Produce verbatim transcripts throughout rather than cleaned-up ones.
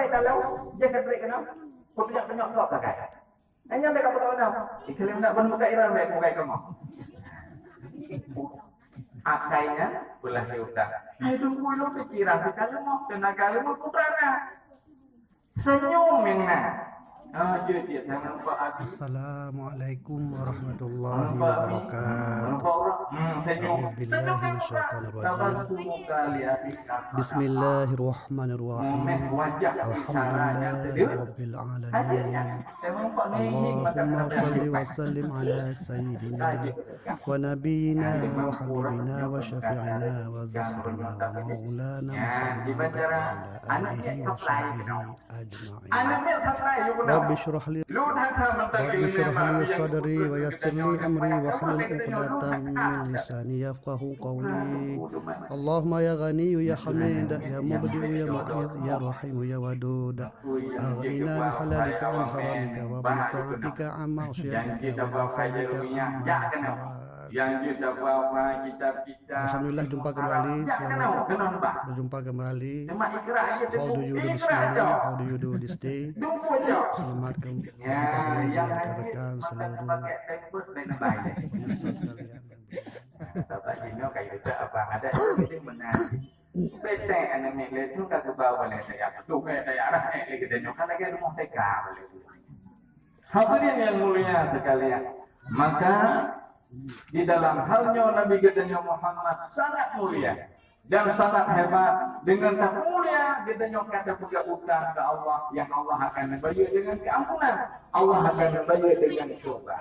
Kalau dia kena kena, kau tunjuk tunjuk kau pakai. Hanya mereka betul dah. Iklim nak bermuka iran mereka pakai kamu. Akainya belah utak. Hai tunggu lu pikiran kita lemah, tenaga lemah, putra nak. Senyum yang nak. Ah, dia dia jangan lupa hati. Assalamualaikum warahmatullahi wabarakatuh. Nampak orang? Hmm, senyum. A'udzubillahi minasyaitonirrajim. Tabassumuka li akhika. Bismillahirrahmanirrahim. Momen wajah bicaranya sedih. Alhamdulillahirabbil alamin. Hadirnya. Saya nampak ni, ni mata Allahumma kata shalli wa sallim ala sayyidina wa nabiyyina wa habibina wa syafi'ina wa dhikhrina wa maulana Muhammad wa ala alihi wa sahbihi ajma'in. Rabbi shrah li, Rabbi shrah li sadri wa yassir li amri wahlul 'uqdatam min lisani yafqahu qawli. Allahumma ya Ghaniyyu ya Hamid, ya Mubdi'u ya Mu'izz, ya Rahimu ya Wadud. Aghnina bi halalika an haramika wa bi ta'atika an ma'siyatika wa bi fadlika amma siwak. Alhamdulillah, jumpa kembali. Selamat berjumpa kembali. How do you do this morning? How do you do this day? Selamat kem-, berjumpa kembali rekan-rekan seluruh pemirsa sekalian. Bapak Jino kayu tak apa ada itu menang. Betek aneuk miet lé tu ka geuba ulèe dayah. Tu ulèe dayah rahmat lé geutanyoe, ka lagèe rumoh T K ulèe. Hadirin yang mulia sekalian, maka di dalam hal nyoe Nabi geutanyoe Muhammad sangat mulia dan sangat hebat. Dengan that mulia geutanyoe ka tapeugah utang keu Allah, yang Allah akan neubayeue dengan keampunan, Allah akan neubayeue dengan syurga.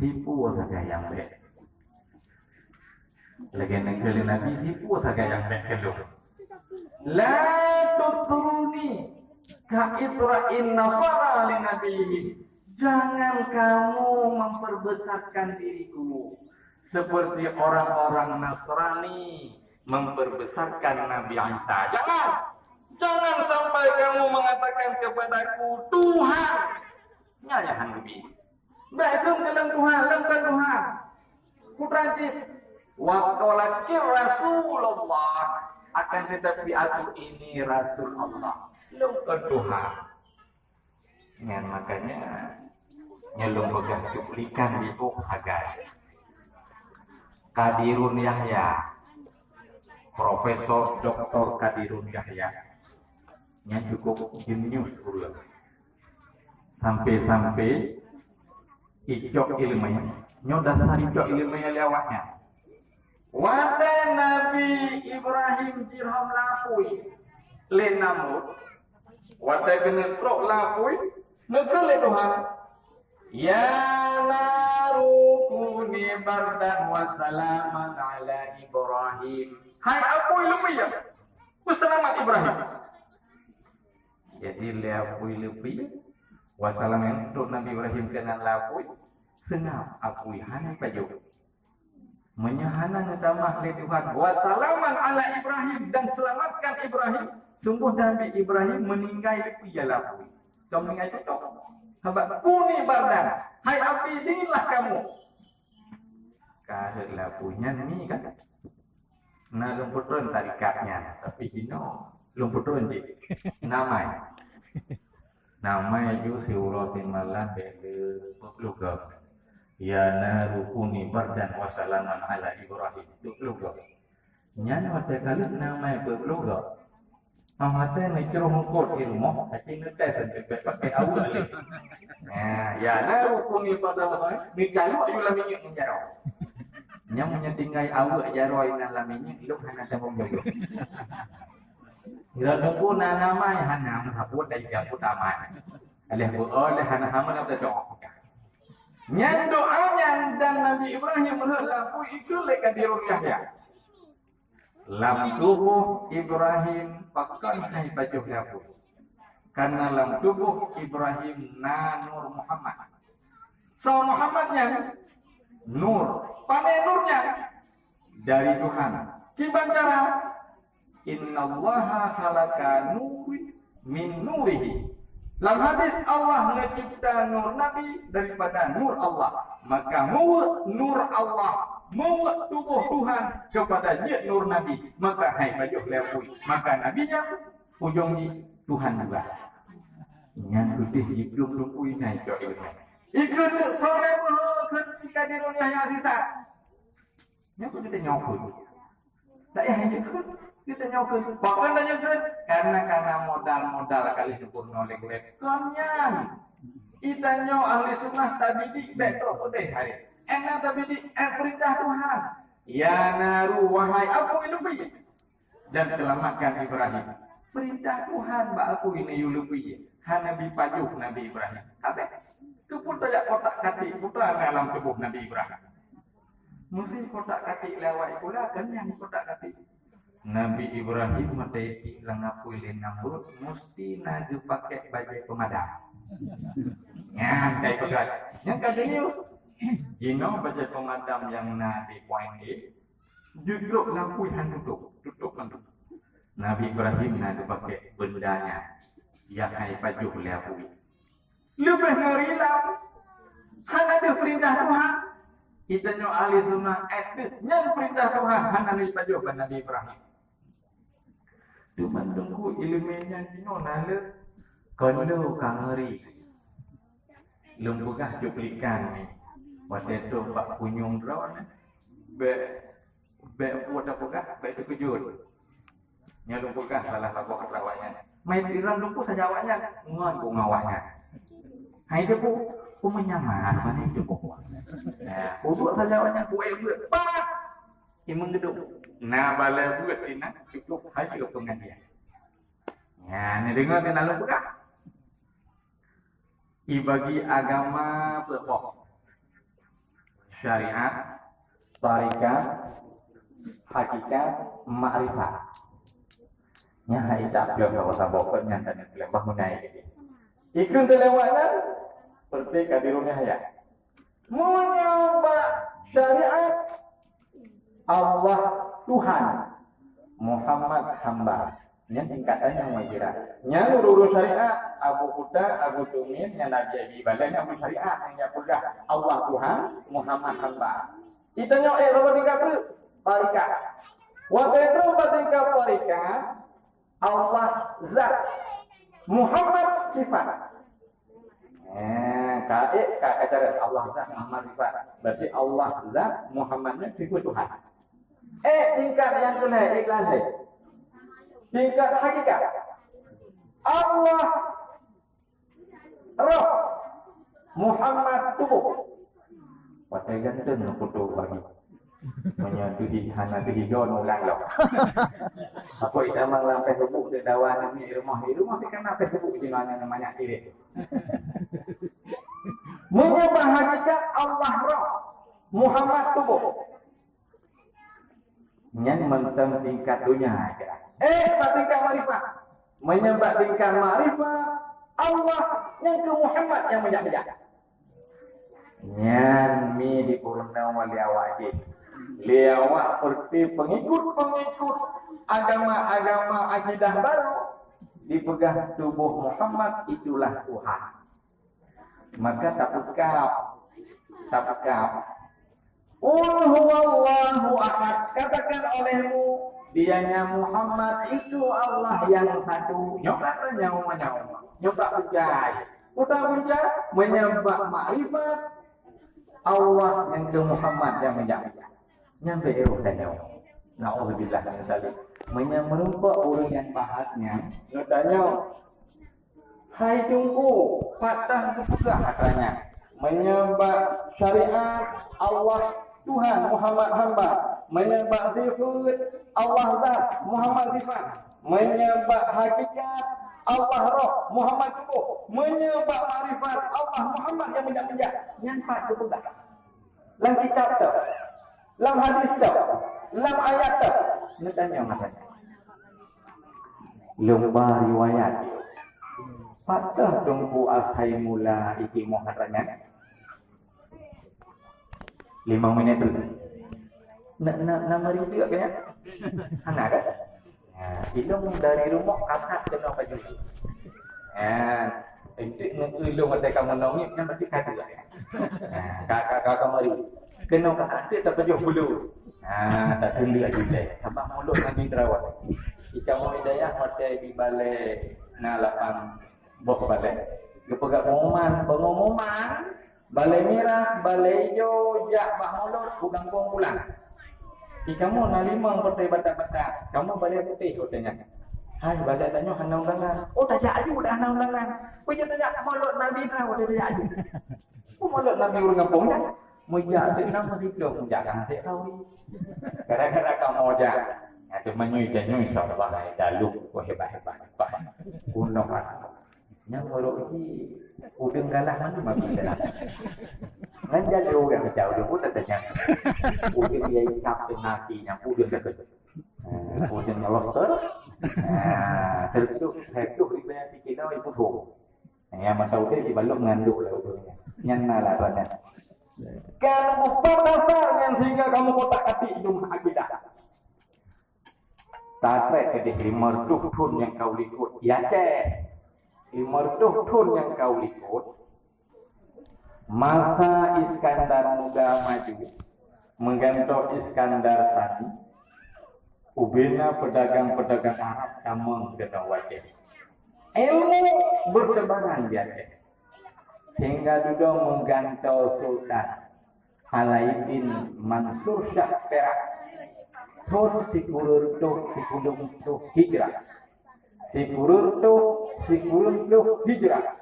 Tipu sagai nyang bèk. Lagèe neukheun lé Nabi, tipu sagai nyang bèk keu lôn. La tutruni ka itra'in nasara li nabiyihim. Jangan kamu memperbesarkan diriku seperti orang-orang Nasrani memperbesarkan Nabi Isa. Jangan. Jangan sampai kamu mengatakan kepadaku, "Tuhan." Nyan nyang han geubi. Bèk lôn keu lôn Tuhan, lôn kon Tuhan. Putra cit. Wa qalakin Rasulullah, akan tetapi aku ini Rasul Allah. Lôn kon Tuhan. Nyan makanya nyoe lôn peugah cuplikan di buku sagai. Kadirun Yahya. Profesor Doktor Kadirun Yahya. Nyan cukup jenius ureueng. Sampai-sampai icok ileumèe. Nyoe dasar icok ileumèe lé awaknyan. Watèe Nabi Ibrahim jirhom lapui lé Namrud, watèe geuneuk trok lapui, neukheun lé Tuhan, "Ya naru kuni bardan wa salaman ala Ibrahim." Hai apui leupie, peuseulamat Ibrahim. Jadi lé apui leupie, wasalam nyang trok Nabi Ibrahim keunan lapui, seungap apui hana pajoh. Meunyoe hana neutamah lé Tuhan, "Wa salaman ala Ibrahim," dan selamatkan Ibrahim, sungguh Nabi Ibrahim meuninggai leupie lapui. Ka meuninggai tutôp. Haba kuni bardan, hai api, dinginlah kamu. Ka rhot lapui nyan mi kan? Na lôn peutron tarikat nyan, tapi jinoe lôn peutron jih. Namai. Namai ju siuroe simalam bèk lé peuet ploh gob. Ya naru kuni bardan wa salaman ala Ibrahim, peuet ploh gob. Nyan watèe ka lheueh namai peuet ploh gob. Óh watèe neucroh eungkôt di rumoh, aci neutés sampoe bèk pakai aweuek lé. Nah, ya naru kuni bardan wa salaman, neucalok aju lam minyeuk meujaroe. Nyan meunyoe tinggai aweuek jaroe inan lam minyeuk, lôn hana tanggong jaweueb. Ngira teungku na namai hana meusapeue dan jampu taman. Aléh beu-o lé hana hama na teucok. Nyan doa nyan dan Nabi Ibrahim rhot lapui ikheun lé Kadirun Yahya. Lam tuboh Ibrahim pakon hai pajoh lapui. Karena lam tuboh Ibrahim na Nur Muhammad. Soe Muhammad nyan? Nur. Pané Nur nyan? Dari Tuhan. Kiban cara? "Innallaha khalaqa nurin min nurihi." Lam hadis, Allah neucipta nur Nabi daripada nur Allah. Maka meuweuek nur Allah, meuweuek tuboh Tuhan kepada jeuet nur Nabi. Maka hai pajoh lapui. Maka Nabi nyan Ujong jih Tuhan juga. Nyan putih jiduek lumpui nai cok ilmu. Ikut soe lé meuhôi keu tika di dunia nyang sisat. Nyan pun kita nyokot. Tak payah ikut, kita nyokot. Pakon tak nyokot? Karena, karena modal-modal kali syukur nolek lek. Kon nyan. Kita nyoe ahli sunnah tabidik bek trok putih hari. Enak tabidik eh perintah Tuhan. Ya naru wahai api lumpui. Dan selamatkan Ibrahim. Perintah Tuhan bak aku ini yue leubeh hana dipajoh Nabi Ibrahim. Habéh. Keupeue tajak kotak katik putra na lam tuboh Nabi Ibrahim? Mesti kotak katik lé awak pula kan nyang kotak katik. Nabi Ibrahim meuteuk lam apui lé Namrud mesti na geupakè bajèe peumadam. Nyan kai peugah. Nyang ka jenius. Jinoe bajèe peumadam nyang na di poin A. Judrop lampu han tutup, tutup lampu. Nabi Ibrahim na geupakè benda nyan, nyang hai pajoh lé apui. Leubeh ngeri lam hana deuh peurintah Tuhan. Kita nyoe ahli sunnah etis nyan peurintah Tuhan hana neupajoh bak Nabi Ibrahim. Teuma teungku ileumèe nyan jinoe na le keunoe ka ngeri. Lôn peugah cuplikan ni. Watèe trok bak punyueng droeneuh, bèk, bèk buet tapeugah, bèk teukeujot. Nyan lôn peugah salah saboh atra awaknyan. Mai piran lôn pun saja awaknyan, ngon bunga awaknyan. Hai dia pun, pun menyamar, mana dia pun. Nah, uduk saja awaknyan, buet-buet, pak! Imeugeudong. Na balèe buet inan cukup hayeue peungajian. Nyan, neudeungoe keunan lôn peugah. Ibagi agama peuet boh. Syariat, tarekat, hakikat, makrifat. Nyan hai tak pion saboh-saboh kon nyan dan yang bah munai. Ikun terlewat nyan, seperti kadirun hayat. Meunyoe bak syariat, Allah Tuhan, Muhammad hamba. Nyan tingkatan nyang wajirat. Nyan ureueng syariat, Abu Kuta, Abu Tumin, nyan Nabi Abi Balai, nyan ureueng syariat nyang peugah Allah Tuhan, Muhammad hamba. Kita nyoe eh, saboh tingkat tu, tarekat. Watèe trok bak tingkat tarekat, Allah zat, Muhammad sifat. Eh, ka, eh, ka, ka cara Allah zat Muhammad sifat. Berarti Allah zat Muhammad ni sifat Tuhan. Eh, tingkat yang kena, eh, kelas, eh. Tingkat hakikat. Allah roh, Muhammad tuboh. Pakai ganteng kutu bagi. Meunyoe tuhi hana tuhi gon ulang lom. Apa itamang lam Facebook dek dawa aneuk miet rumoh, di rumoh di kana Facebook di mana namanya kiri. Meunyoe bak hakikat Allah roh, Muhammad tuboh. Nyan mantong tingkat donya aja. Eh, bak tingkat makrifat. Meunyoe bak tingkat makrifat, Allah nyang keu Muhammad nyang meujak-meujak. Nyan mi dipeurunoe lé awak jih. Lé awak seperti pengikut-pengikut agama-agama akidah baru dipeugah tuboh Muhammad itulah Tuhan. Maka tapeukab, tapeukab. Qul huwallahu ahad. Katakan olehmu, dianya Muhammad itu Allah yang satu. Nyoe kata nyawa-nyawa. Nyoe bak bujai. Udah bujai, meunyoe bak makrifat Allah yang keu Muhammad yang meujak-meujak. Nyan bèk éh tanyoe. Naudzubillah min dzalik. Meunyoe meurumpok ureueng nyang bahas nyan, geutanyoe, "Hai Teungku, pat teuh geupeugah atra nyan? Meunyoe bak syariat Allah Tuhan, Muhammad hamba, meunyoe bak sifeut Allah zat, Muhammad sifat, meunyoe bak hakikat Allah roh, Muhammad tuboh, meunyoe bak makrifat Allah Muhammad nyang meujak-meujak, nyan pat geupeugah." Lam kitab teuh, lam hadis teuh, lam ayat teuh. Neutanyong masa nyan. Lôn ba riwayat. Pat teuh Teungku asai mula istimewa atra nyan? Lima minit tu. Nak, nak, nak mari juga kan? Hana kan? Ha, ilong dari rumah kasat kena baju. Ha, entek ngeulong ada kamu nongit kan berarti kadu. Ha, kakak kakak mari. Kena kasat tu tak baju bulu. Ha, tak tunduk aja deh. Tambah mulut nanti terawat. Di kamoe Hidayah watèe di balè na lapan boh balè. Geupeugah pengumuman, pengumuman, balè mirah, balè ijo, jak bak mulod, u gampông pulang. Di kamoe na limong partai batak-batak, kamoe balè putéh watèe nyan. Hai, balè tanyoe hana undangan. Oh, tajak aju dah hana undangan. Peue tajak mulod Nabi na watèe tajak aju. Peue mulod Nabi ureueng gampông nyan? Meujak teuk na meusiplôh, meujak ka hasé rawi. Gara-gara kamoe jak. Nyan teuma nyoe, nyoe, insya Allah, hai, dalu, wah, hebat, hebat, hebat. Gunong asli. Nyang ureueng ji, udeueng galah mandum abi dalam. Ngan jadi ureueng macam udeueng pun tetap nyang. Udeueng dia ikap dengan hati nyang udeueng dah kena. Udeueng lobster. Ah, terus tu, saya tu ribaya sikit dah, ibu tu. Nyang masa udép jibalok ngon anduk lé udép nyan. Nyan na larangan. Kan bupat dasar nyan sehingga kamoe kotak-katik dum akidah. Tatrek keudeh lima reutôh thon nyang ka u likot di Aceh. Lima reutôh thon nyang ka u likot, masa Iskandar Muda maju, meugantoe Iskandar Sani, ubena peudagang-peudagang Arab tamong keunoe u Aceh. Ilmu bertebaran di Aceh. Sehingga dudoe meugantoe Sultan Alaiddin Mansur Syah Perak, thon sikureueng reutôh sikureueng ploh Hijrah. Sikureueng reutôh sikureueng ploh Hijrah.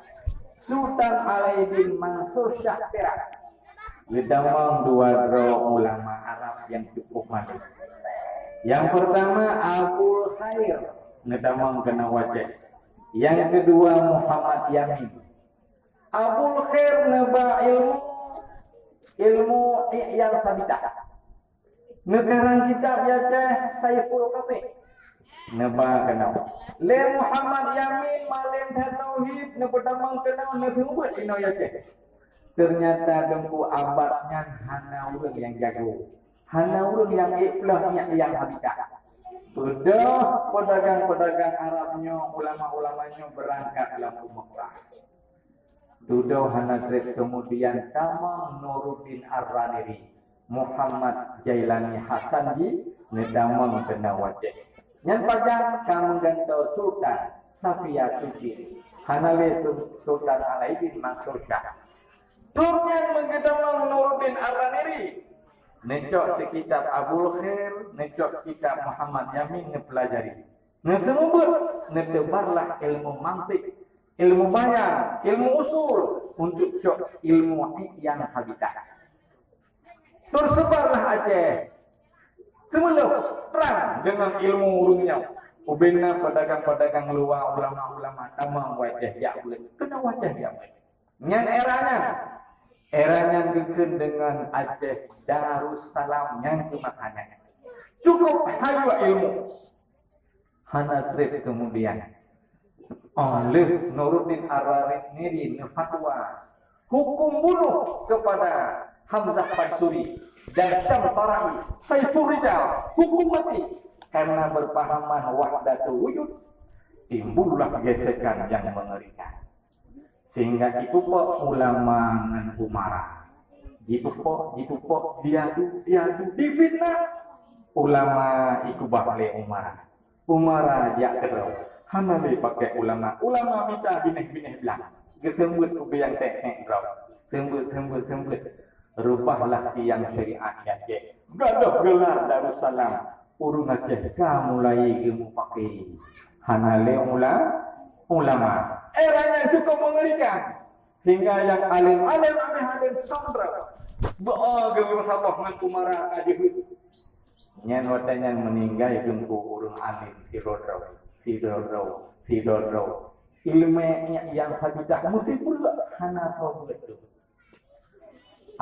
Sultan Alaiddin Mansur Syah Perak geutamong dua droe ulama Arab nyang cukup mandum. Nyang peurtama Abul Khair geutamong keunoe u Aceh. Nyang keudua Muhammad Yamin. Abul Khair neuba ilmu, ilmu i'yan sabitah. Neukarang kitab di Aceh Saiful Qasim. Neuba keunoe. Lé Muhammad Yamin malém that tauhid neupeutamong keunoe neuseumeubeuet inoe di Aceh. Ternyata Teungku abad nyan hana ureueng nyang jago. Hana ureueng nyang ék ploh nyang sabitah. Beudôh peudagang-peudagang Arab nyoe, ulama-ulama nyoe beurangkat lam u Meukah. Dudoe hana trép keumudian tamong Nuruddin Ar-Raniri, Muhammad Jailani Hasan di neutamong keunoe u Aceh. Nyan pajan ka meugantoe Sultan Safiatuddin, hana lé Sul-, Sultan Alaiddin Mansur Syah. Thon nyan meugeutamong Nuruddin Ar-Raniri. Neucok kitab Abul Khair, neucok kitab Muhammad Yamin neupeulajari. Neuseumeubeuet, neuteubarlah ilmu mantik, ilmu bayan, ilmu usul, untuk cok ilmu i'yan sabitah. Teuseubarlah Aceh. Seumeuleuh trang deungon ilmu ureueng nyoe. Ubena peudagang-peudagang luwa, ulama-ulama tamong u Aceh jak beuet. Keunoe u Aceh jak beuet. Nyan era nyan. Era nyan geukheun deungon Aceh Darussalam nyang keu masa nyan. Cukup hayeu ilmu. Hana trép keumudian, oh lheueh Nuruddin Ar-Raniri neufatwa hukum bunuh kepada Hamzah Pansuri dan Syamsara'i, Saiful Rijal, hukum mati karena berpahaman wahdatul wujud, timbullah gesekan yang mengerikan. Sehingga jipupok ulama ngon umara. Jipupok, jipupok, diadu, diadu, difitnah. Ulama jikeubah lé umara. Umara jak keudroe. Hana lé pakai ulama. Ulama mita binéh-binéh blang. Geuseumeubeuet ubé nyang ték-ték droe. Seumeubeuet, seumeubeuet, seumeubeuet. Reubahlah tiang syariat nyan jih. Gadôh geular Darussalam. Ureueng Aceh ka mulai geumeupaké. Hana lé ula-, ulama. Era nyan cukup mengerikan. Sehingga nyang alim-alim, alim-alim sambra. Beu-o geuh saboh ngon umara ka jeuhet. Nyan watèe nyan meuninggai teungku ureueng alim sidroe-droe, sidroe-droe, sidroe-droe. Ileumèe nyang sabitah meusibreuek hana soe beuet tu.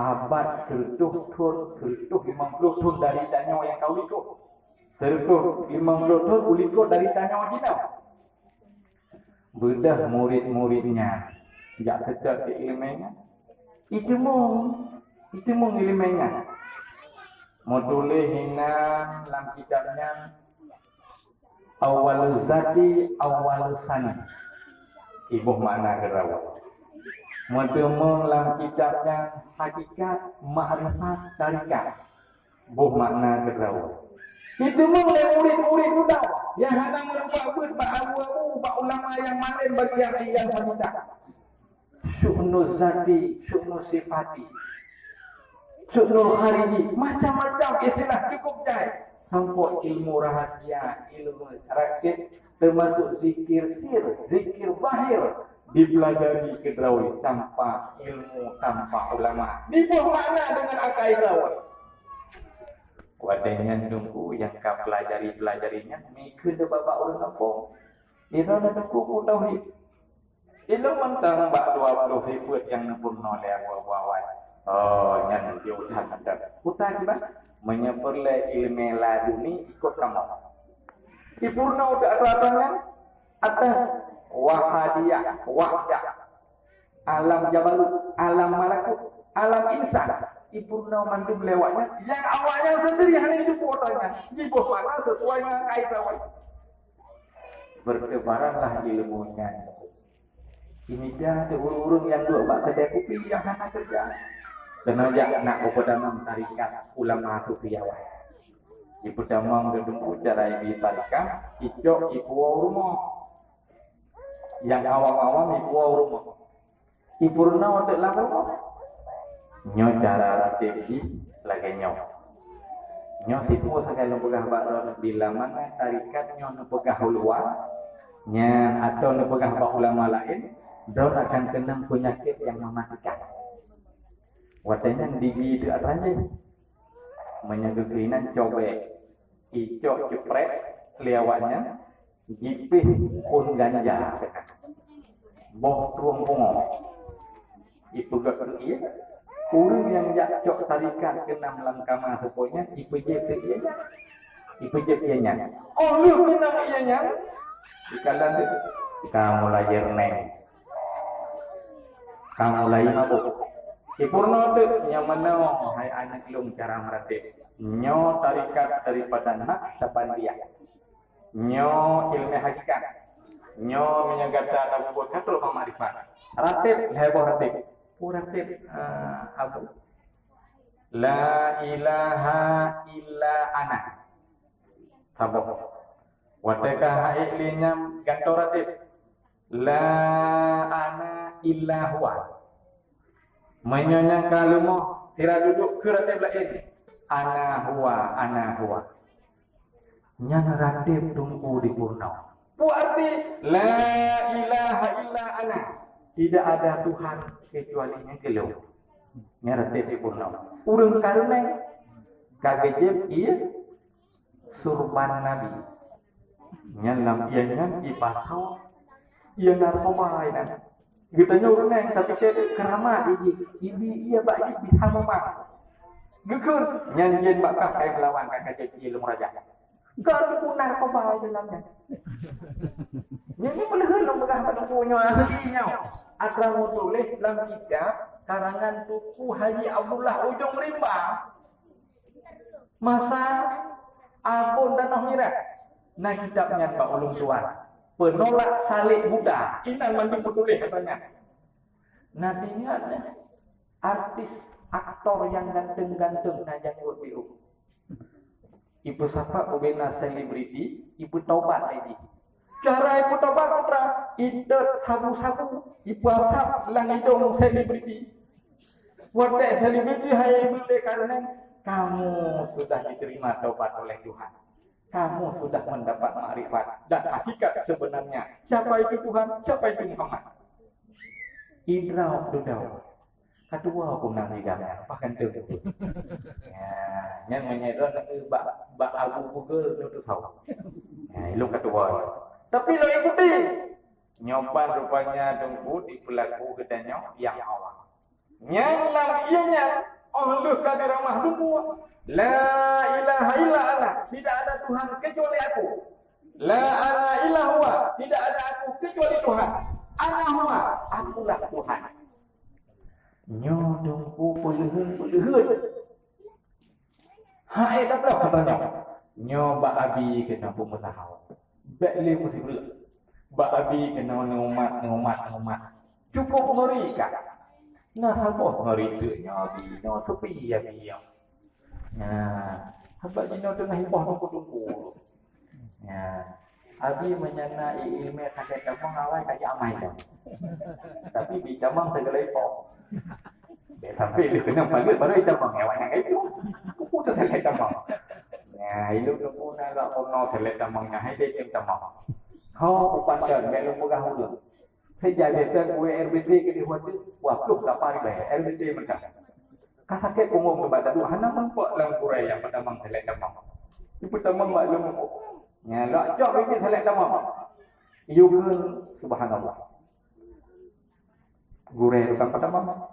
Abad seureutôh thon, seureutôh limong ploh thon dari tanyoe nyang ka u likot. Seureutôh limong ploh thon u likot dari tanyoe jinoe. Beudôh murit-murit nyan jak seutôt keu ileumèe nyan. Iteumong, iteumong ileumèe nyan. Meutuléh hinan lam kitab nyan, Awwaluz Zati, Awwalus Sani. Iboh makna keudroe. Meuteumong lam kitab nyan hakikat, makrifat, tarekat. Boh makna keudroe. Jiteumeung lé murit-murit muda nyang hana meurumpok beuet bak abu-abu, bak ulama nyang malém bagian nyang sabita. Syu'nu zati, syu'nu sifati, syu'nu khariji, macam-macam istilah cukup jai. Sampoe ilmu rahasia, ilmu rakyat, termasuk zikir sir, zikir bahir, dipelajari keudroe tanpa ilmu, tanpa ulama. Diboh makna dengan akai droe. Watèe nyan teungku nyang ka pelajari-pelajari nyan, mikheun lé bak-bak ureueng gampông. Inoe na teungku ku tauhid. Ilôn mantong bak dua ploh sifeuet nyang neupeurunoe lé Abu Abu awai. Oh, nyan jiôh that mantong. Kuta kiban? Meunyoe peureulèe ileumèe laduni ikot kamoe. Ipeurunoe atra-atra nyan ateueh wahadiyah, wahdah. Alam jabarut, alam malakut, alam insan. Ipeurunoe mandum lé awaknyan, nyang awaknyan seundiri hana jiteupeue atra nyan. Jiboh makna sesuai ngon akai droe. Bertebaranlah ilmu nyan. Imita teuh ureueng-ureueng nyang duek bak keudè kupi nyang hana keureuja. Keunoe jak na peupeutamong tarekat ulama sufi awai. Jipeutamong keu teungku cara ibi tarekat, icok ipuwoe u rumoh. Nyang awam-awam ipuwoe u rumoh. Ipeurunoe teuk lam rumoh. Nyoe cara ratéb jih lagèe nyoe. Nyoe sipu sagai lôn peugah bak droe, bila mana tarekat nyoe neupeugah u luwa, nyan atau neupeugah bak ulama laén, droe akan keunong peunyakét nyang meumatikan. Watèe nyan digi teuk atra jih. Meunyoe geukeuh inan cobek, icok ceprek lé awaknyan, jipéh phon ganja. Boh trueng pungo. Ipeugah keu ie, ureueng nyang jak cok tarekat keunam lam kama seupôt nyan, ipeujeuet keu ie nyan. Ipeujeuet ie nyan. Oh lheueh keunong ie nyan, ikalon teuk, ka mulai jerneng. Ka mulai mabök. Ipeurunoe teuk, nyoe meunoe hai aneuk lôn cara meuratéb. Nyoe tarekat daripada Naqsyabandiyah. Nyoe ileumèe hakikat. Nyoe meunyoe gata tapubuet ka trok bak makrifat. Ratéb, lhèe boh ratéb. Peue ratéb, eh, Abu? La ilaha illa ana. Saboh. Watèe ka haiek lé nyan gantoe ratéb. La ana illa huwa. Meunyoe nyang ka leumoh, sira dudoe keu ratéb laén. Ana huwa, ana huwa. Nyan ratéb teungku dipeurunoe. Peue arti la ilaha illa ana? Tidak ada Tuhan kecuali nyang keulôn. Nyan ratéb dipeurunoe. Ureueng kareuna ka geujép ie surban Nabi. Nyan lam ie nyan ipasoe ie narkoba inan. Geutanyoe ureueng nyan tapike keramat jih, ibi ie bak jih bisa meumang. Geukheun nyan jén bak kah kai meulawan ka kajak ie lôn raja. Ka teupeu narkoba di dalam nyan. Nyan ni peuleuheun lôn peugah bak teungku nyoe asli nyoe. Atra meutuléh lam kitab karangan Teungku Haji Abdullah Ujong Rimba. Masa Abon Tanoh Mirat na kitab nyan bak ulôn tuan. Penolak Salib Buddha. Inan mandum meutuléh katanya. Na teuingat nyan, artis, aktor nyang ganteng-ganteng na janggot biôh. Ipeusapat ubena selebriti, ipeutobat lé jih. Cara ipeutobat putra, itot sabu-sabu, ipeuasap lam idong selebriti. Watèe selebriti hai ibu lé kareuna, "Kamu sudah diterima taubat oleh Tuhan. Kamu sudah mendapat makrifat dan hakikat sebenarnya. Siapa itu Tuhan? Siapa itu Muhammad?" Idra Abdul Daud. Ka tuwoe peue nan idam nyan, paih ganteng. Ya, nyan meunyoe droe bak, bak Abu Google tu, tu sawa. Ya, ilong ka tuwoe. Tapi lôn ikuti. Nyoe ban rupanya teungku dipeulaku geutanyoe nyang awam. Nyang lam ie nyan, oh lheueh ka diramah lumpur. La ilaha illa ana, tidak ada Tuhan kecuali aku. La ana illa huwa, tidak ada aku kecuali Tuhan. Ana huwa, akulah Tuhan. Nyoe teungku peuleuheun-peuleuheun. Hai tabloe kata nyoe. Nyoe bak abi keunoe peumeusaha. Bèk lé meusibreuek. Bak abi keunoe neumat, neumat, neumat. Cukup ngeri ka. Na saboh ngeri teuk nyoe abi, nyoe sepi abi nyoe. Nah, Sabab jinoe teungoh ipoh teungku-teungku. Ya. Abi meunyo na i-, iéleumé sakét tamong awai ka jiamai dah. Tapi bi tamong segala ipoh. Dia sampai dia kena balik baru itamong ya awai nak itu. Aku tu sakét tamong. Ya, itu teungku nak agak kono sakét tamong nya hai dia tamong. Ho upan kan, mek lu peugah ureueng. Sejak biasa kue R B T ke di hotel, wah, ploh kapal bayar R B T mentah. Ka sakét punggung tu baca dua, hana meumpok lam kurai nyang peutamong salek tamong. Di peutamong maklum. Nya, lak cok bibit salek tamong. Yukun, subhanallah. Gurée tukang peutamong.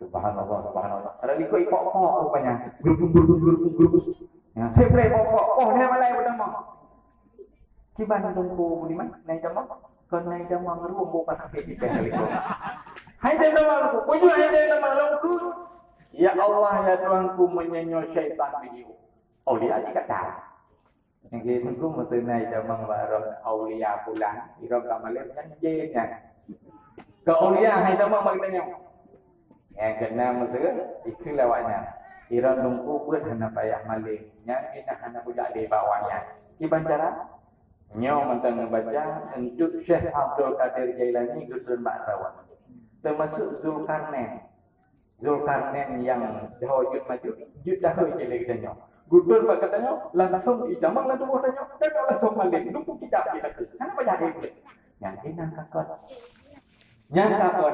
Subhanallah, subhanallah. Ada likot ikok-kok rupanya. Gerupung, gerupung, gerupung, gerupung. Ya, seprek pokok. Oh, dia malai peutamong. Kiban Teungku Budiman, nai tamong. Kon nai tamong ruang bau pasakit di tengah likot. Hai tamong, bujur hai tamong longkut. Ya Allah, ya Tuhanku, meunyoe syaitan video. Oh, dia aja kata. Nggih, Teungku meuteunai tamong bak droe aulia pulan, irong ka malém nyan jén nyan. Keu aulia hai tamong bak geutanyoe. Nyang keunan meuteun, ikheun lé awaknyan. Irong Teungku beuet hana payah malém, nyan inah hana bujak lé bak awaknyan. Kiban cara? Nyoe mantong neubaca, eunteuk Syekh Abdul Qadir Jailani geutrön bak droe. Teumasuk Zulkarnain. Zulkarnain nyang dahôi jeuet maju, jeuet dahôi jih lé geutanyoe. Geutrön bak geutanyoe, langsông itamong lam tuboh tanyoe, tanyoe langsông malém. Lôn peugah kitab jih takheun. Hana payah ribet. Nyan inah kakot. Nyan kakot.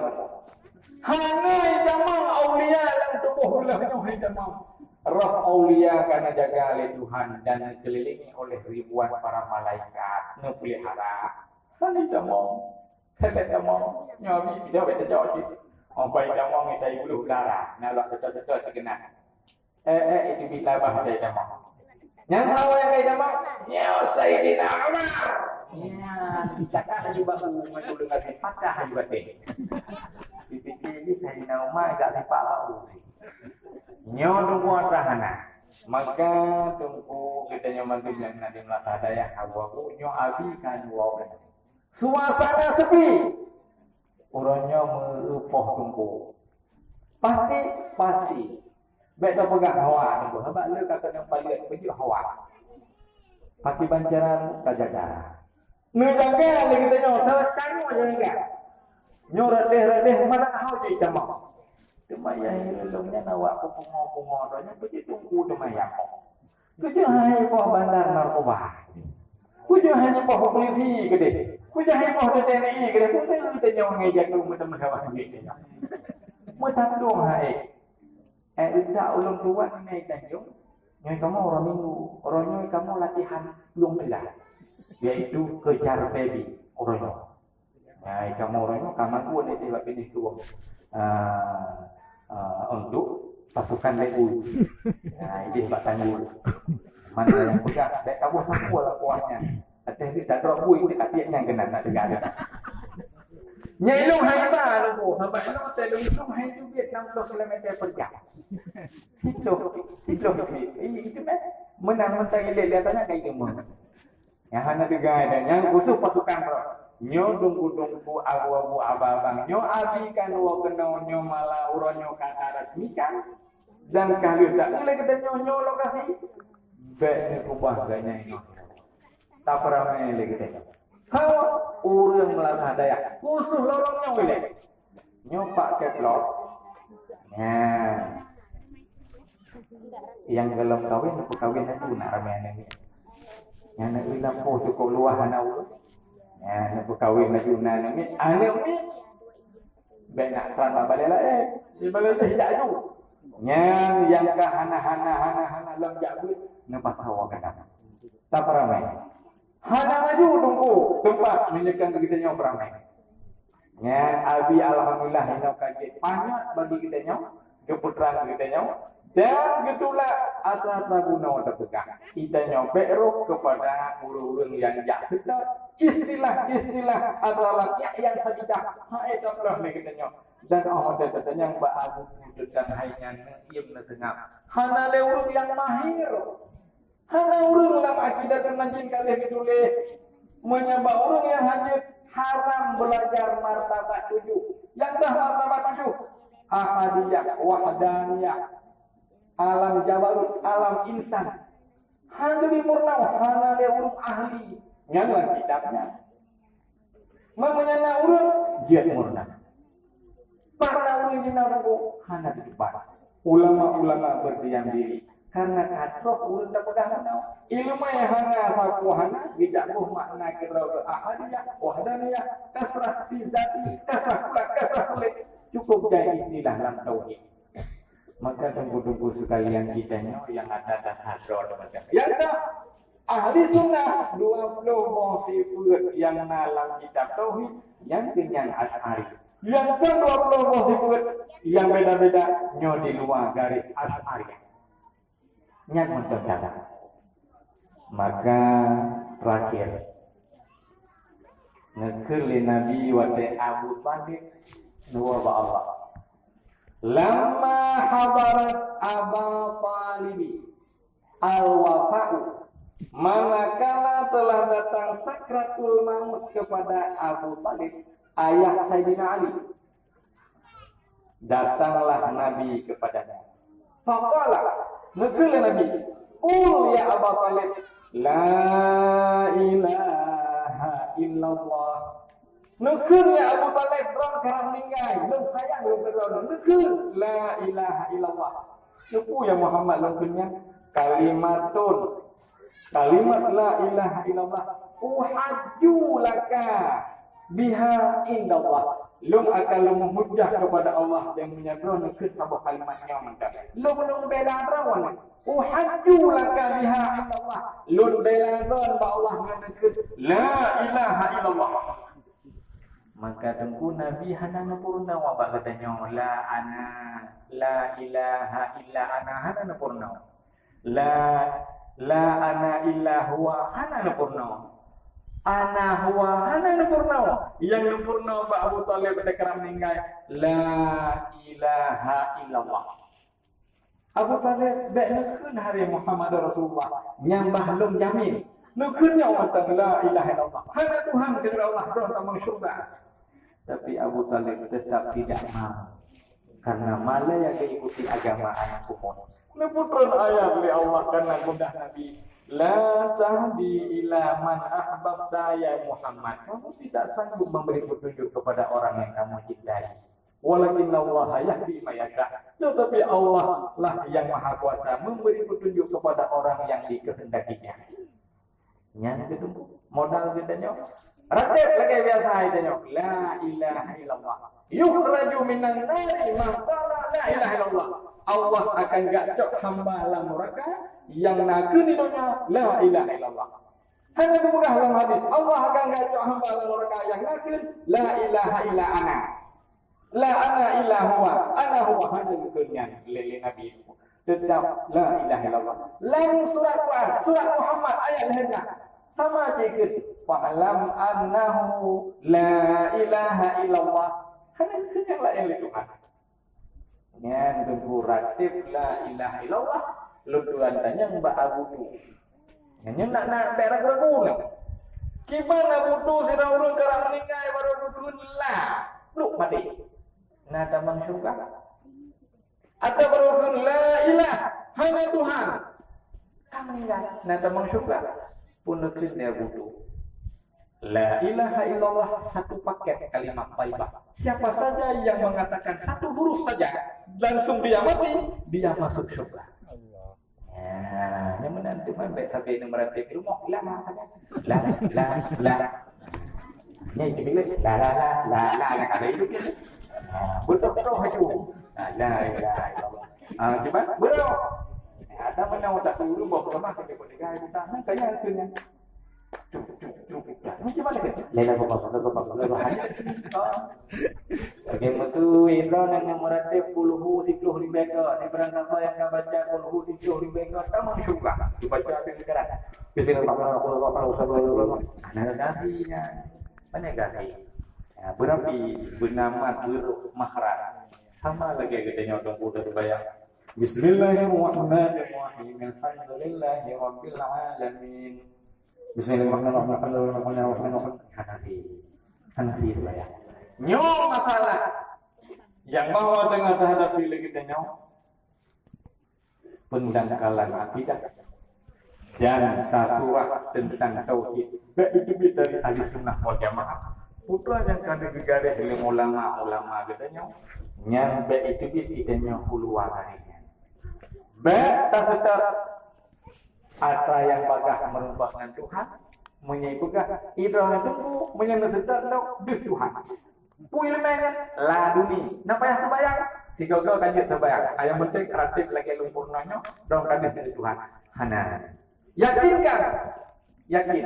Hana itamong aulia lam tuboh ulôn nyoe itamong. Roh aulia ka neujaga lé Tuhan dan neukeuliléngi oleh ribuan para malaikat neupeulihara. Hana itamong. Salek tamong. Nyoe mi pidong bak tajok cit. Ong pai tamong ita ibuluh belara. Na lok seutôt-seutôt teukeunang. Eh, eh, itu bila bah tai tamong. Nyang tahu nyang kai tamong? Nyoe Saidina Umar. Ya, cakap laju bahu, maju dengan patah laju batin. Dipikir ni Saidina Umar agak sipak lau. Nyoe Teungku atra hana. Maka Teungku geutanyoe mandum nyang na di meunasah dayah abu-abu nyoe abi kan wau. Suasana sepi. Uroe nyoe meu-eu poh Teungku. Pasti, pasti. Bék tapeugah hawa Teungku. Sabab lé ka keunong paleuet peujeuet hawa. Pakiban cara neujaga. Neujaga lé geutanyoe, salah tanyoe jaga. Nyoe reudeh-reudeh mana hau jih tamong. Teuma ya lôn nyan awak peupungo-pungo droe nyan peujeuet Teungku teuma ya poh. Kujeuet hai poh bandar narkoba. Kujeuet hai poh polisi keudeh. Kujeuet hai poh T N I keudeh. Kujeuet hai tanyoe ngai jaku meuteumeudawa ngai tanyoe. Meutatong hai. Eh, utak ulôn tuan ngai tanyoe. Ngai kamoe uroe Minggu. Uroe nyoe kamoe latihan plueng teulah. Yaitu kejar baby uroe nyoe. Nah, kamoe uroe nyoe ka mandua nitih bak binéh tueng. Ah, ah, untuk pasukan Lebu. Nah, idéh bak tanggul. Mana yang peugah, dek kamoe sapu lah kuahnya. Até di tadrop bui, di katiak nyang kena nak tegar. Nyai long hai ba lu, sampai long teh long long hai tu biet enam puluh kilometer per jam. Siploh, siploh feet. Eh, itu meh. Menang mentang ilet di atasnya kayak gemuk. Nyang hana teuga dan nyang khusus pasukan roh. Nyoe dungku-dungku, abu-abu, abang-abang. Nyoe abi kan woe keunoe, nyoe malam uroe nyoe ka tarasmikan. Dan ka lheueh taeu lé geutanyoe nyoe lokasi. Bék neukubah geutanyoe nyoe. Tapeuramé lé geutanyoe. Sawa ureuëng meulasah dayah. Khusus lorong nyoe ilée. Nyoe Pak Keplok. Nah. Nyang golom kawin, neupeukawen laju nak ramé aneuk miet. Nyang aneuk miet lampôh cukôp luwah hana ureuëng. Nah, neupeukawen laju na aneuk miet. Aneuk miet. Bék nak tran bak balée laén. Di balée laén jak laju. Nyang, nyang ka hana, hana, hana, hana lom jak beuet, neupasoe gadang. Tapeuramé. Hana laju teungku teumpat meunyeukang keu geutanyoe peuramé. Nyan, abi alhamdulillah inoe ka jeuet panyöt bagi geutanyoe, geupeutrang keu geutanyoe, dan geutulak atra-atra bunoe teupeugah. Geutanyoe bék rôh keupada ureuëng-ureuëng nyang jak seutôt istilah-istilah atra lagée nyang sabidah hai tapeugah lé geutanyoe. Dan oh teuntang bak abu teuntang hai nyan neuiem neuseungab. Hana lé ureuëng nyang mahir. Hana ureuëng lam Aqidatun Najin ka lheueh geutuléh, meunyoe bak ureuëng nyang hanjeuet haram beulajar martabat tujoh. Nyang bah martabat tujoh, Ahadiyah, Wahdaniyah, alam jabarut, alam insan, Hana geubri murna, hana lé ureuëng ahli. Nyan lam kitab nyan. Meunyoe na ureuëng, jeuet murna. Pat na ureuëng jina rugoe, hana teubat. Ulama-ulama berdiam diri. Karena ka troh ureuëng tapeugah meunan. Ilmu hana sapeue hana, geujak boh makna keudroe ahadiyah, wahdaniyah, kasrah fi zati, kasrah pula, kasrah kulit. Cukup jai istilah lam tauhid. Maka teungku-teungku sekalian kita nyoe yang ada dasar droe macam. Yang dah ahli sunnah dua puluh boh sifeut yang na lam kitab tauhid, yang keunyan Asy'ari. Yang ke dua puluh boh sifeut yang beda-beda nyoe di luwa garis Asy'ari. Nyan mantong cara. Maka terakhir, ngeukheun lé Nabi watée Abu Thalib neuwoe bak Allah. Lamma hadarat Aba Talibi al-wafa'u, manakala telah datang sakratul maut kepada Abu Thalib, ayah Saidina Ali. Datanglah Nabi kepadanya. Faqala, ngeukheun lé Nabi, "Qul ya Aba Thalib, la ilaha illallah." Ngeukheun ya Abu Thalib, droe ka meuninggai, lôn sayang lôn keu droe. Ngeukheun, la ilaha illallah. Ngeukheun ya Muhammad lôn kheun nyan, kalimatun. Kalimat la ilaha illallah, uhajju laka biha indallah. Lôn akan lôn meuhujah kepada Allah dan meunyoe droeneuh kheun saboh kalimat nyoe mantong. Lôn, lôn bela droeneuh. Uhajju laka biha indallah. Lôn bela droeneuh bak Allah ngon kheun la ilaha illallah. Maka teungku Nabi hana neupeurunoe bak geutanyoe la ana, la ilaha illa ana, hana neupeurunoe. La, la ana illa huwa, hana neupeurunoe. Ana huwa, hana neupeurunoe. Nyang neupeurunoe bak Abu Thalib ketika meuninggai, la ilaha illallah. Abu Thalib, bék neukheun hari Muhammad Rasulullah nyang bah lôn jamin. Neukheun nyoe mantong la ilaha illallah. Hana Tuhan kecuali Allah, droe tamong syurga. Tapi Abu Thalib tetap tidak mau. Karena malah yang diikuti agama anak umur. Neupeutrön ayat lé Allah karena gundah Nabi, "La tahdi ila man ahbabta ya Muhammad." Kamu tidak sanggup memberi petunjuk kepada orang yang kamu cintai. "Walakinnallaha yahdi man yasha." Tetapi Allah lah yang Maha Kuasa memberi petunjuk kepada orang yang dikehendakinya. Nyan keuh modal geutanyoe. Ratéb lagée biasa geutanyoe. La ilaha illallah. Yukhraju minan nari man qala la ilaha illallah. Allah akan geucok hamba lam nuraka nyang na keuh di donya la ilaha illallah. Hana geupeugah lam hadis, Allah akan geucok hamba lam nuraka nyang na keuh la ilaha illa ana. La ana illa huwa, ana huwa, hana geukheun nyan lé, lé Nabi. Teutap la ilaha illallah. Lam surat Quran, surat Muhammad ayat lhée blah. Sama cit kheun, "Fa'lam annahu la ilaha illallah." Hana geukheun nyang laén lé Tuhan. Nyan teungku ratéb la ilaha illallah. Lôn tuan tanyong bak Abu Tu. Nyan nak, nak bèk ragu-ragu nyoe. Kiban Abu Tu sidroe ureuëng karab meuninggai baru geukheun la, pluek maté. Na tamong syeuruga. Atawa baru geukheun la ilah, hana Tuhan. Ka meuninggai, na tamong syeuruga. Pun geukheun lé Abu Tu. La ilaha illallah satu paket kalimat thayyibah. Siapa saja yang mengatakan satu huruf saja, langsung dia mati, dia masuk syurga. Ya, nyang meunan teuma bék sabe neumeuratéb di rumoh. La, la, la, la. Nyan itu bila la, la, la, la, la, la, kada hidup dia. Ha, betul-betul haju. Ha, la ilaha illallah. Ha, cuba, bro. Ada mana otak dulu bawa ke rumah, kita boleh gaya buka. Nah, kayak itu nya. Cuk, cuk, cuk, cuk. Ni cuba lagi. Lela bapak, lela bapak, lela bapak. Oke, musuh Imran yang meuratéb kulhu siploh ribèe ka. Ni barang siapa yang ka baca kulhu siploh ribèe ka, tamong syeuruga. Dibaca di lingkaran. Bismillahirrahmanirrahim. Nah, kasihnya. Mana kasih? Ya, berapi bernama huruf makhraj. Sama lagée geutanyoe teungku teubayang. Bismillahirrahmanirrahim. Alhamdulillahirabbil alamin. Bismillahirrahmanirrahim. Hanafi. Hanafi itu ya. Nyoe masalah yang bahwa tengah terhadapi lagi tanya pendangkalan akidah. Dan tasurah teuntang tauhid. Bèk jiteubiet dari Ahli Sunnah wal Jamaah. Peue nyang ka geugeugaréh lé ulama-ulama geutanyoe, nyan bèk jiteubiet geutanyoe keuluwa dari nyan. Bèk taseutôt atra nyang bagaih meureumpok ngon Tuhan. Meunyoe peugah, "Idroe neuteumpu," meunyoe neuseutôt lom, deuh Tuhan. Peue ileumèe nyan? Laduni. Na payah seumayang? Sigoe-goe ka jeuet seumayang. Nyang penting ratéb lagèe lumpur nyoe, dong ka deuh keu Tuhan. Hana. Yakinkan. Yakin.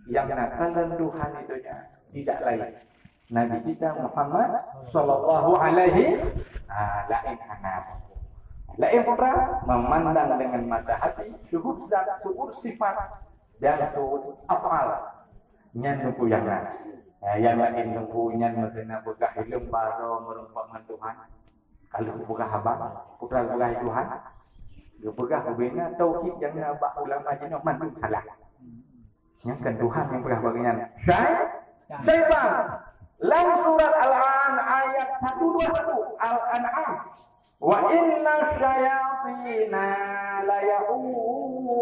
Nyang na kalon Tuhan itu nyan tidak lain Nabi kita Muhammad sallallahu alaihi, ah, laén hana. Laén putra memandang dengan mata hati, syuhud zat, syuhud sifat, dan syuhud af'al. Nyan nuku nyang na. Eh, nyang laén nuku nyan meuseunan peugah ileuem baroe meureumpok ngon Tuhan. Kalau peugah haba, peugah, peugah Tuhan. Geupeugah bubena tauhid nyang na bak ulama jinoe mandum salah. Nyan kan Tuhan nyang peugah bak nyan. Syai-, syaitan. Lam surat Al-An'am ayat satu dua satu. Al-An'am. "Wa inna syayatina la yuhi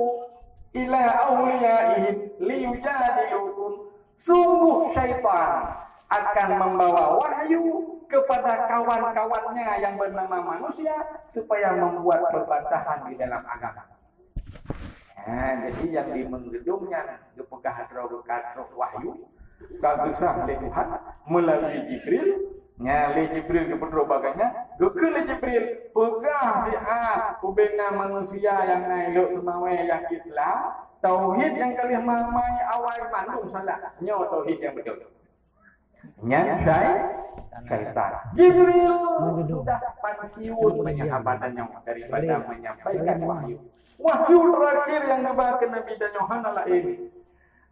ila awliyaihim liyujadilukum." Sungguh syaitan akan membawa wahyu kepada kawan-kawannya yang bernama manusia supaya membuat perbantahan di dalam agama. Ha, jadi nyang di meungeudong nyan geupeugah droe geuka troh wahyu, ka geusah lé Tuhan meulalu Jibril. Nyan lé Jibril geupeutroh bak gobnyan, geukheun lé Jibril, "Peugah siat ubena manusia nyang na ilok seumawé nyang Islam, tauhid nyang ka lheueh mamai awai mandum salah. Nyoe tauhid nyang beutôi." Nyan syai-, syaitan. Jibril sudah pensiun meunyoe haba tanyoe daripada menyampaikan wahyu. Wahyu terakhir nyang geuba keu Nabi tanyoe hana laén,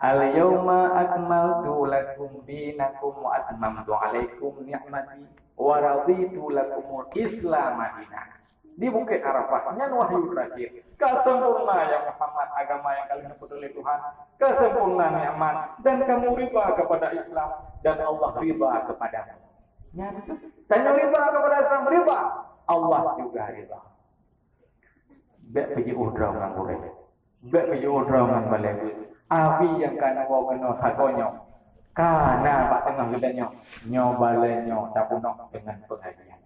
"Al-yauma akmaltu lakum dinakum wa atmamtu alaikum ni'mati wa raditu lakumul Islama dina." Di Bukét Arafah, nyan wahyu terakhir. Ka sempurna, ya Muhammad, agama nyang ka lheueh neupeutreun lé Tuhan. Ka sempurna nikmat, dan kamu riba kepada Islam, dan Allah riba kepadamu. Nyan tu. Tanyoe riba kepada Islam, riba. Allah juga riba. Bèk peujiôh droe ngon gurèe. Bèk peujiôh droe ngon balèe beuet. Abi nyang ka neuwoe keunoe sagoe nyoe, ka na bak teungoh geutanyoe, nyoe balèe nyoe tapeunoh deungon peungajian.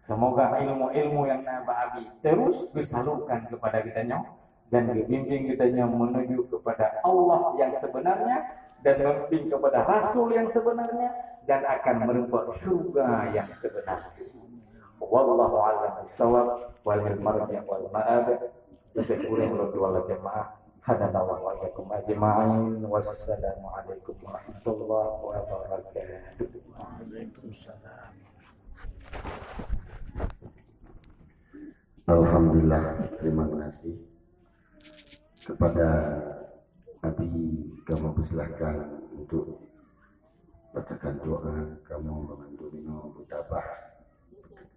Semoga ilmu-ilmu nyang na bak Abi terus geusalurkan kepada geutanyoe dan geubimbing geutanyoe menuju kepada Allah yang sebenarnya dan memimpin kepada Rasul yang sebenarnya dan akan merumpok syurga yang sebenarnya. Wallahu a'lam bishawab, walil marji' wal ma'ab. Lebih kurang ulun dua jemaah. Hadanallahu wa iyyakum ajma'in. Wassalamualaikum warahmatullahi wabarakatuh. Waalaikumsalam. Alhamdulillah, terima kasih. Kepada Abi, kamoe persilakan untuk bacakan doa, kamoe bantu minoe beutabah,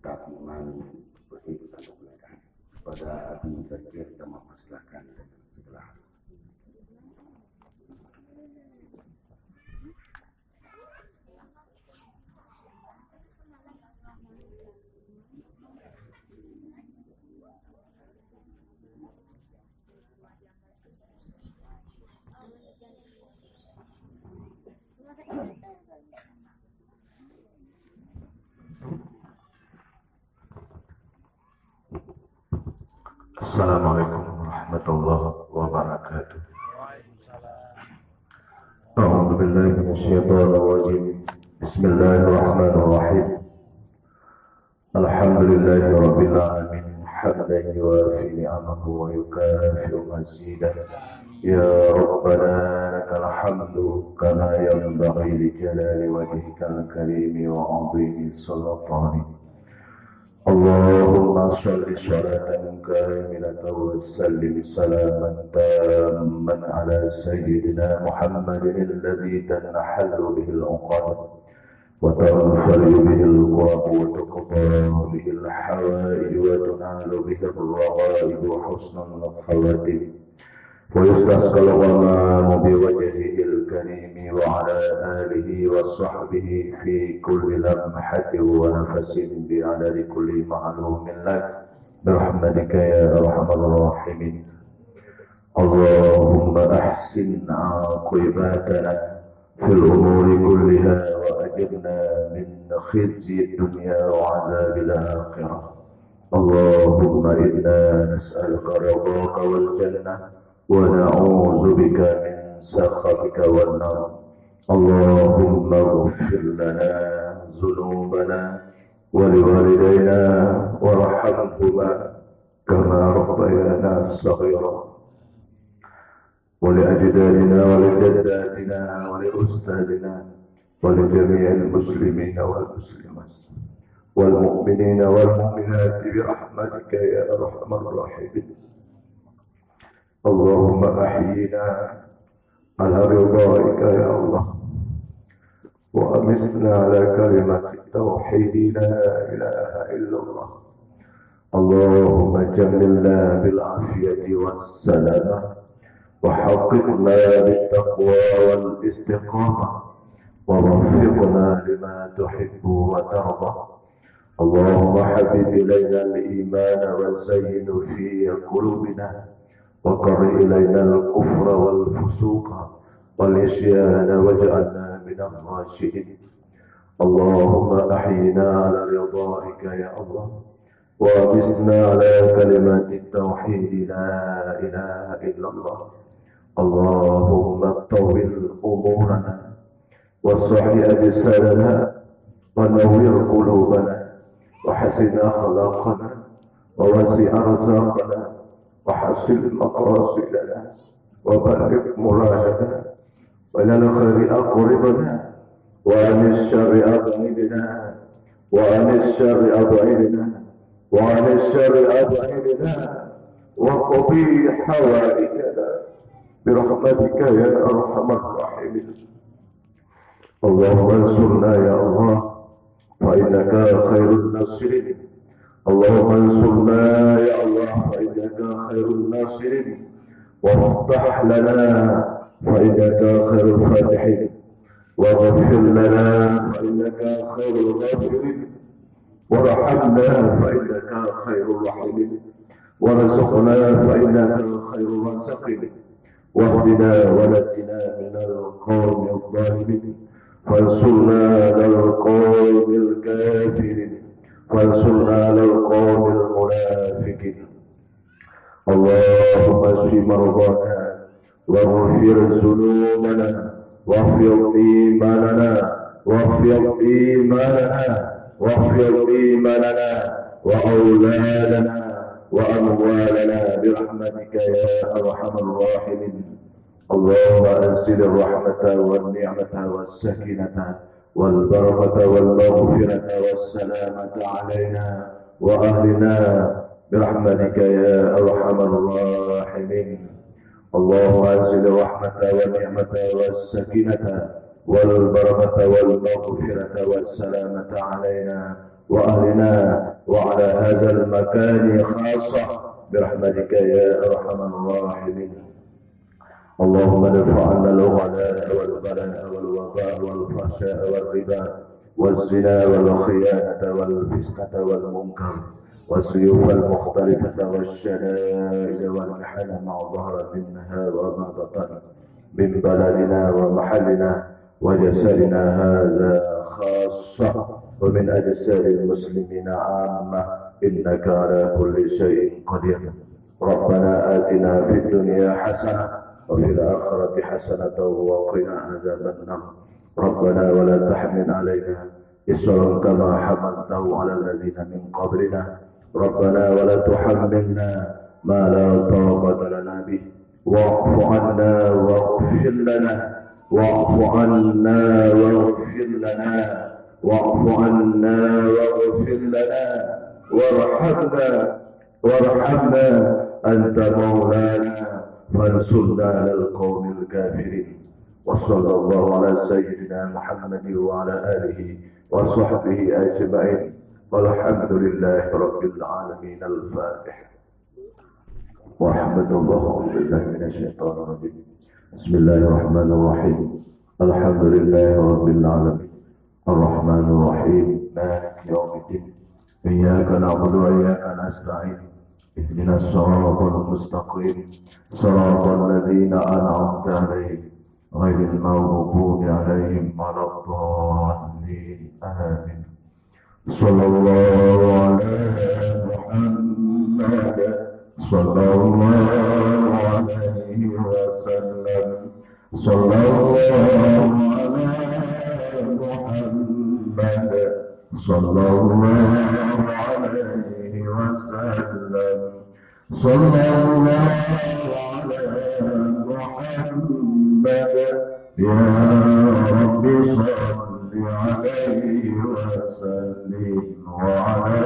tetap iman, seperti pesan pemerintah. Kepada Abi Zakir, kamoe persilakan segera. Assalamualaikum warahmatullahi wabarakatuh. أعوذ بالله من الشيطان الرجيم. بسم الله الرحمن الرحيم. الحمد لله رب العالمين، حمدا يوافي نعمه ويكافئ مزيده. يا ربنا لك الحمد كما ينبغي لجلال وجهك الكريم وعظيم سلطانك. اللهم صل صلاة كاملة وسلم سلاما تاما على سيدنا محمد الذي تنحل به العقد وتنفرج به الكرب وتقضى به الحوائج وتنال به الرغائب وحسن الخواتم ويستسقى الغمام بوجهه الكريم وعلى آله وصحبه في كل لمحة ونفس بعدد كل معلوم لك برحمتك يا أرحم الراحمين. اللهم أحسن عاقبتنا في الأمور كلها وأجرنا من خزي الدنيا وعذاب الآخرة. اللهم إنا نسألك رضاك والجنة ونعوذ بك من سخطك والنار. اللهم اغفر لنا ذنوبنا ولوالدينا وارحمهما كما ربيانا صغيرا. ولأجدادنا ولجداتنا ولأستاذنا ولجميع المسلمين والمسلمات والمؤمنين والمؤمنات برحمتك يا أرحم الراحمين. اللهم أحينا على رضائك يا الله، وأمتنا على كلمة التوحيد لا إله إلا الله. اللهم جملنا بالعافية والسلامة، وحققنا بالتقوى والاستقامة، ووفقنا لما تحب وترضى. اللهم حبب إلينا الإيمان وزينه في قلوبنا، وكره إلينا الكفر والفسوق والعصيان واجعلنا من الراشدين. اللهم أحينا على رضائك يا الله، وأمتنا على كلمة التوحيد لا إله إلا الله. اللهم طول أمورنا وصح أجسادنا ونور قلوبنا وحسن أخلاقنا ووسع أرزاقنا وحصل مقاصدنا وبلغ مرادنا وإلى الخير أقربنا وعن الشر أبعدنا وعن الشر أبعدنا وعن الشر أبعدنا وقضي حوائجنا برحمتك يا أرحم الراحمين. اللهم انصرنا يا الله فإنك خير الناصرين. اللهم انصرنا يا الله فإنك خير الناصرين. وافتح لنا فإنك خير الفاتحين. واغفر لنا فإنك خير الغافرين. وارحمنا فإنك خير الراحمين. وارزقنا فإنك خير الرازقين. واهدنا ونجنا من القوم الظالمين. فانصرنا على القوم الكافرين. فانصرنا على القوم المنافقين. اللهم اشف مرضانا واغفر ذنوبنا واحفظ إيماننا واحفظ إيماننا واحفظ إيماننا وأولادنا وأموالنا برحمتك يا أرحم الراحمين. اللهم أنزل الرحمة والنعمة والسكينة والبركة والمغفرة والسلامة علينا وأهلنا برحمتك يا أرحم الراحمين. اللهم أنزل الرحمة والنعمة والسكينة والبركة والمغفرة والسلامة علينا وأهلنا وعلى هذا المكان خاصة برحمتك يا أرحم الراحمين. اللهم ادفع عنا الغلاء والبلاء والوباء والفحشاء والربا والزنا والخيانة والفسقة والمنكر والسيوف المختلفة والشدائد والمحن ما ظهر منها وما بطن من بلدنا ومحلنا وجسدنا هذا خاصة ومن أجساد المسلمين عامة إنك على كل شيء قدير. ربنا آتنا في الدنيا حسنة وفي الآخرة حسنة وقنا عذاب النار. ربنا ولا تحمل علينا إصرا كما حملته على الذين من قبلنا. ربنا ولا تحملنا ما لا طاقة لنا به. واعف عنا واغفر لنا. واعف عنا واغفر لنا. واعف عنا واغفر لنا. وارحمنا وارحمنا أنت مولانا فانصرنا على القوم الكافرين. وصلى الله على سيدنا محمد وعلى آله وصحبه أجمعين. والحمد لله رب العالمين. الفاتحة. ورحمة الله. أعوذ بالله من الشيطان الرجيم. بسم الله الرحمن الرحيم. الحمد لله رب العالمين. الرحمن الرحيم. مالك يوم الدين. إياك نعبد وإياك نستعين. اهدنا الصراط المستقيم، صراط الذين أنعمت عليهم، غير المغضوب عليهم ولا الضالين. آمين. صلى الله على محمد، صلى الله عليه وسلم، صلى الله على محمد، صلى الله عليه وسلم، صلى الله على محمد. يا رب صل عليه وسلم وعلى